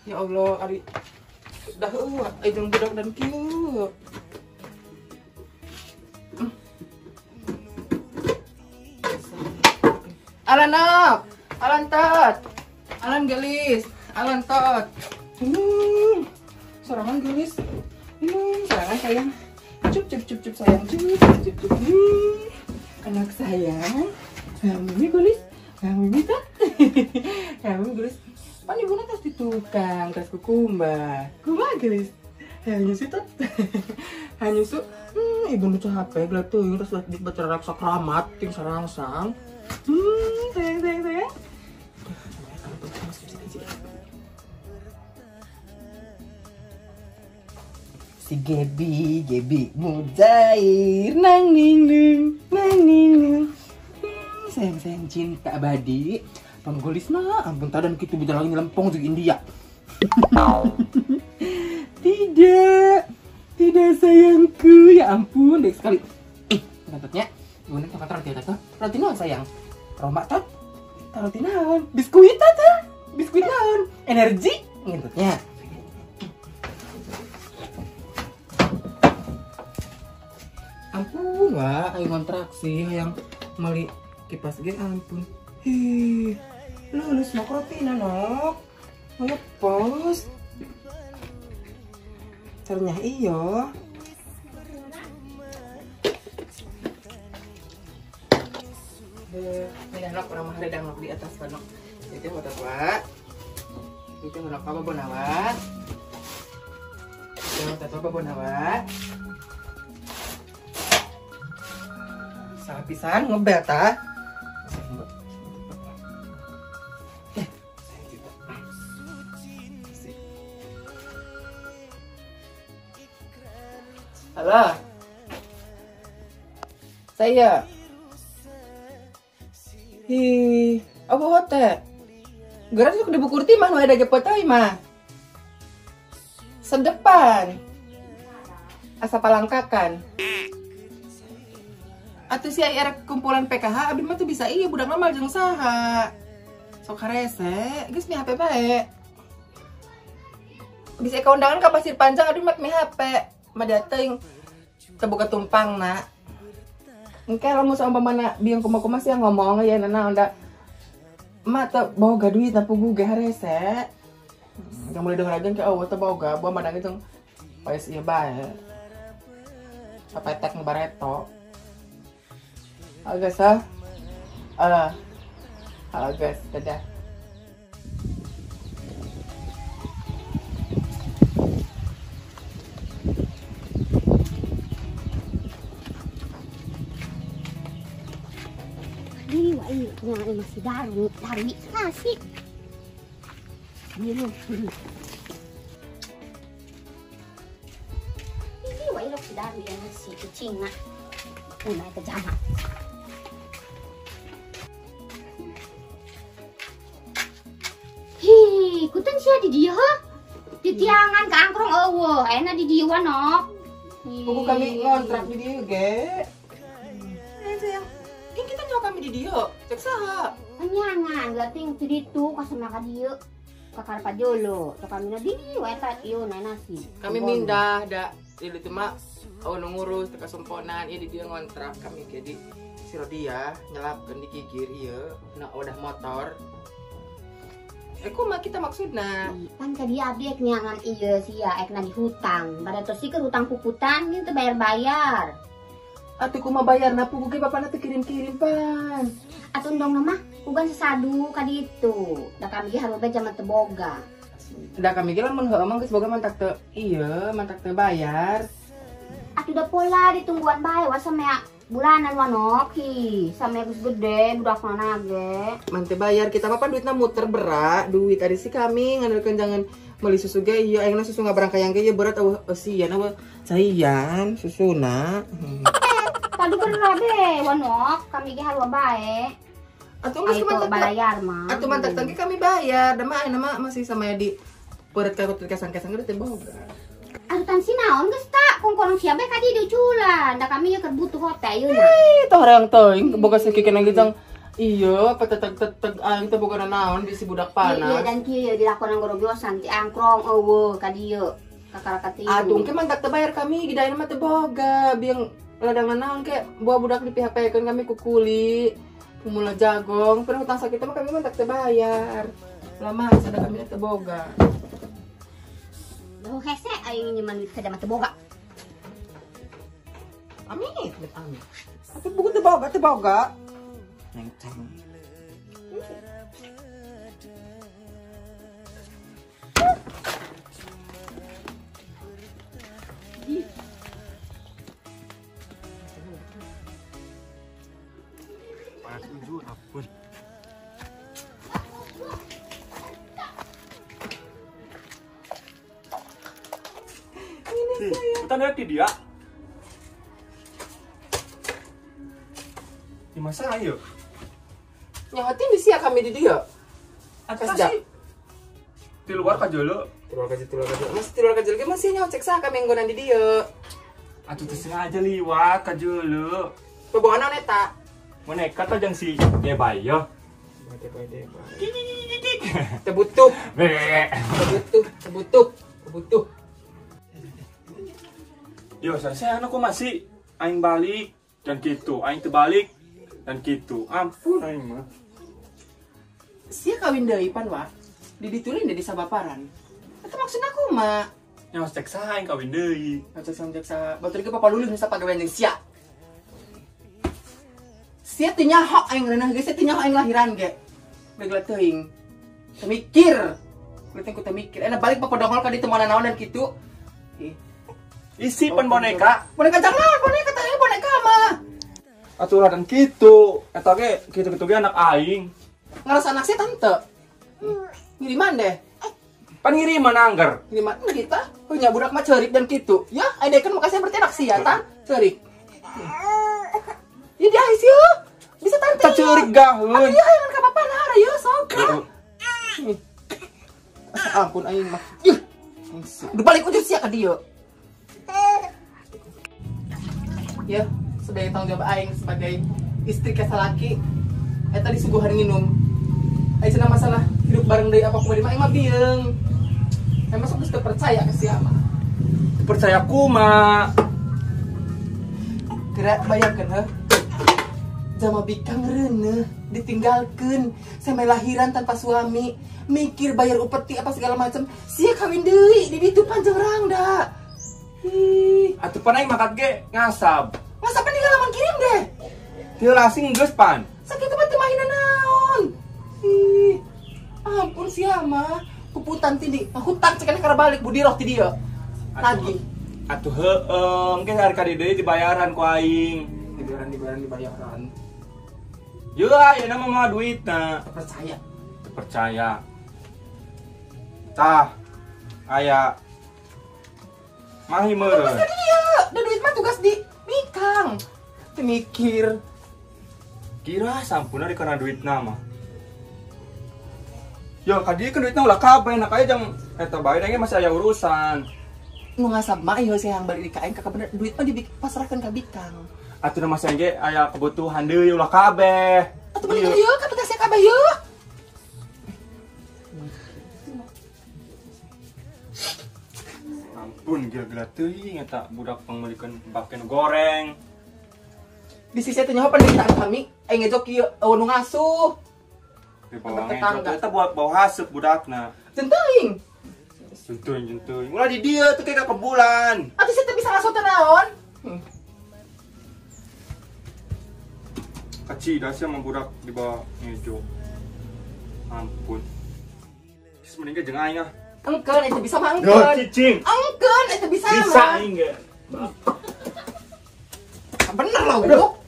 Ya Allah, ari dah jeung budak dan kieu. Alan nak, alan tat, alan gelis, alan tot. Sorangan gelis. Sorangan sayang. Cup cup cup cup sayang, cup cup cup. Anak sayang. Mimi gelis, mimi tot. Mimi gelis. Pan ibuna tas di tukang, tas kukumba. Kumaha gelis? Hayang nyusu tot. Hayang nyusu. Ibu nu capek geuleuh terus dibaca raksa keramat ting sarangsang. Sayang sayang sayang. Si Gaby, Gaby mujair nang ning nung, nang ning nung. Sayang sayang cinta abadi. Panggolis mah, ampun tadan kitu beda lagi nyelempong jeung India. Tidak, tidak sayangku, ya ampun, baik sekali. Kentutnya, gimana tempat roti atau roti naon sayang? Romak tot, roti naon? Biskuit tot, biskuit naon? Energi, kentutnya. Ampun wah, ayo kontraksi, yang meli kipas ge ampun. Hi, lulus nok roti nanok, ngepos. Ternyata iyo. Ini nok orang mahal dan nok di atas panok. Itu mau tawa. Itu mau apa bonawa? Itu mau tawa bonawa. Sapisan ngebel ta. Halo, saya. Hi, apa hotel? Gerak sok dibukurti mah nu ada jepotoi mah. Sedepan. Asa palangkakan. Atuh si aya kumpulan PKH abdi mah tuh bisa iya budak mah jeung saha. Sok harese, geus mi HP bae. Bisa ka undangan ka Pasir Panjang abdi mah mi HP. Mah dateng terbuka tumpang nak. Engke lamun saumpamana biang kumaha-kumaha sih ngomong ya nana onda mah teu boga duit na pugu ge harese. Jangan mulai denger aja ke eueuh teu boga, buah madang itu paes ieu bae. Sapetek nu bareto. Halo guys, halo guys, dadah. Ini wah ini masih baru, baru nasi. Ini loh, ini. Ini wah ini si daru yang nasi kucing nak, mulai ke jamak. Hi, kutan sia di dia ha? Di tiangan ke angkrong eueuh, enak di dia nok. Buku kami ngontrak di dia ge. Sayang, kan kita nyawa kami di dia, cek saha. Anyangan, lating di ditu kasih makan dia. Kakar pajolo, to kami na di eta ieu na nasi. Kami mindah da di ditu mah nu ngurus teu kasumponan ieu di dieu ngontrak kami ge di si Rodia nyelapkeun di gigir ieu na udah motor. Kumaha kita maksudna? Pan ka dia abdi ek neangan ieu sia ek nagih hutang. Bada tos sikeun hutang puputan ieu teu bayar-bayar. Atuh kumaha bayarna puguh ge bapana teu kirim-kirim pan. Atuh endongna mah ugan sesadu ka ditu. Da kami ge haruba jaman teu boga. Da kami ge lamun heueuh mah geus boga mantak teu ieu, mantak teu bayar. Atuh da pola ditungguan bae wa samea bulanan wanok hi, samea geus gede budakna ge. Man teu bayar kita mah pan duitna muter berak, duit ari si kami ngandalkeun jangan meuli susu ge ieu ayeuna susu ngabarangkayang ge ieu berat eueuh eusian eueuh caian susuna. Padu berat be wanok, kami ge halua bae. Atuh geus kumaha bayar mah. Atuh mantak tangki kami bayar, da mah ayeuna mah masih sama ya di peureut ka kesang-kesang ge teu boga. Atuh tan si naon geus tak kongkono sia bae ka di diuculan, da kami ye keur butuh hote ayeuna. Ih, tah horeang teuing boga sakikeun ge jang ieu peteteg-teteg aing teh boga naon bisi budak panas. Iya dan kieu ye dilakonan gorobiosan ti angkrong eueuh ka dieu. Kakara ka tilu. Atuh engke mantak teu bayar kami ge da ayeuna mah teu boga, biang ladangan naon ke bawa budak di pihak-pihakeun kami kukuli. Mula jagong, pernah hutang sakit mah kami mah tak terbayar. Lama ada kami teu boga. Duh hese aing nyeman duit kada mah teu boga. Amit, amit. Atuh buku teu boga, teu boga. Nengceng. Ampun. Kita lihat di dia. Di masa ayo. Nyawatin di sia kami di dia. Atas sih. Di luar kajolo. Di luar kajolo, di luar kajolo. Masih di luar kajolo ge masih nyawa cek sah kami nggonan di dia. Atuh teu sengaja liwat kajolo. Bobogohan eta. Boneka tuh jang si Debayo. Tebutuh. Tebutuh, tebutuh, tebutuh. Yo, saya anakku masih aing balik dan gitu, aing terbalik dan gitu. Ampun aing mah. Sia kawin deui pan wah. Diditulin deui di sabaparan. Eta maksudna kumaha? Nya cek saha aing kawin deui. Cek saha cek saha. Batur ge papa lulus nu sapagawean jeung sia. Sia teu nyaho aing reunah ge, sia teu nyaho aing lahiran ge. Bae teuing. Teu mikir. Leuting ku teu mikir. Enak balik papadongol ka ditu mana naon dan kitu. Isi pan boneka. Boneka jang naon boneka teh boneka mah. Atuh lah dan kitu. Eta ge kitu-kitu ge anak aing. Ngarasa anak sia tante. Ngiriman deh. Pan ngiriman angger. Ngiriman kita. Punya budak mah ceurik dan kitu. Ya, aya kan makasih berarti anak sia tah. Ceurik. Ya dia sih bisa tante. Tak ceurik gaheun. Atuh ya hayang ka bapa nah ya sok. Ampun aing mah. Yuh. Udah balik ujung sia ka dieu. Ya, sebagai tanggung jawab aing sebagai istri kasalaki eta disuguhan nginum. Aing cenah masalah hidup bareng deui apa kumaha aing mah bieung. Aing masuk geus teu percaya ka sia mah. Teu percaya kumaha? Gerak bayangkeun heuh. Jama bikang reuneuh ditinggalkeun sampai lahiran tanpa suami, mikir bayar upeti apa segala macam. Sia kawin deui di ditu panjang rangda. Ih, atuh pan aing makat ge ngasab. Ngasab pan laman kirim deh. Teu lasing geus pan. Sakitu mah teu mahina naon. Ih, ampun sia mah kuputan ti di hutang cekan kana balik budiroh ti dieu. Lagi. Atuh heueuh, engke hari ka di deui dibayaran ku aing. Dibayaran. Yo, ayeuna mah moal duitna. Percaya. Percaya. Tah. Aya. Mahi meureun. Tugas ka dieu. Da duit mah tugas di bikang. Teu mikir. Kira sampuna di kana duitna mah. Yo, ka dieu kan duitna ulah kabeh, nak aya jang eta bae da ge masih aya urusan. Nu ngasab mah ieu hayang balik di ka aing ka bener duit mah dipasrahkeun ka bikang. Atuh na masih ge aya kebutuhan deui ulah kabeh. Atuh balik ieu ka tugas kabeh ieu. Ampun gila-gila teuing eta budak pangmeulikeun baken goreng. Di sisi teh nyaho penderitaan kami, aing ngejo kieu eueuh nu ngasuh. Di bawah ngejo eta buat bawa haseup budakna. Teuing. Teuing. Ulah di dieu teh ka kebulan. Atuh sia teh bisa ngasuh teh naon? Kacida sia mah budak di bawah ngejo. Ampun. Geus mending ge jeung aing ah. Engkeun eta bisa mah engkeun. Cicing. Engkeun eta bisa mah. Bisa aing ge. Bener lah, Bro.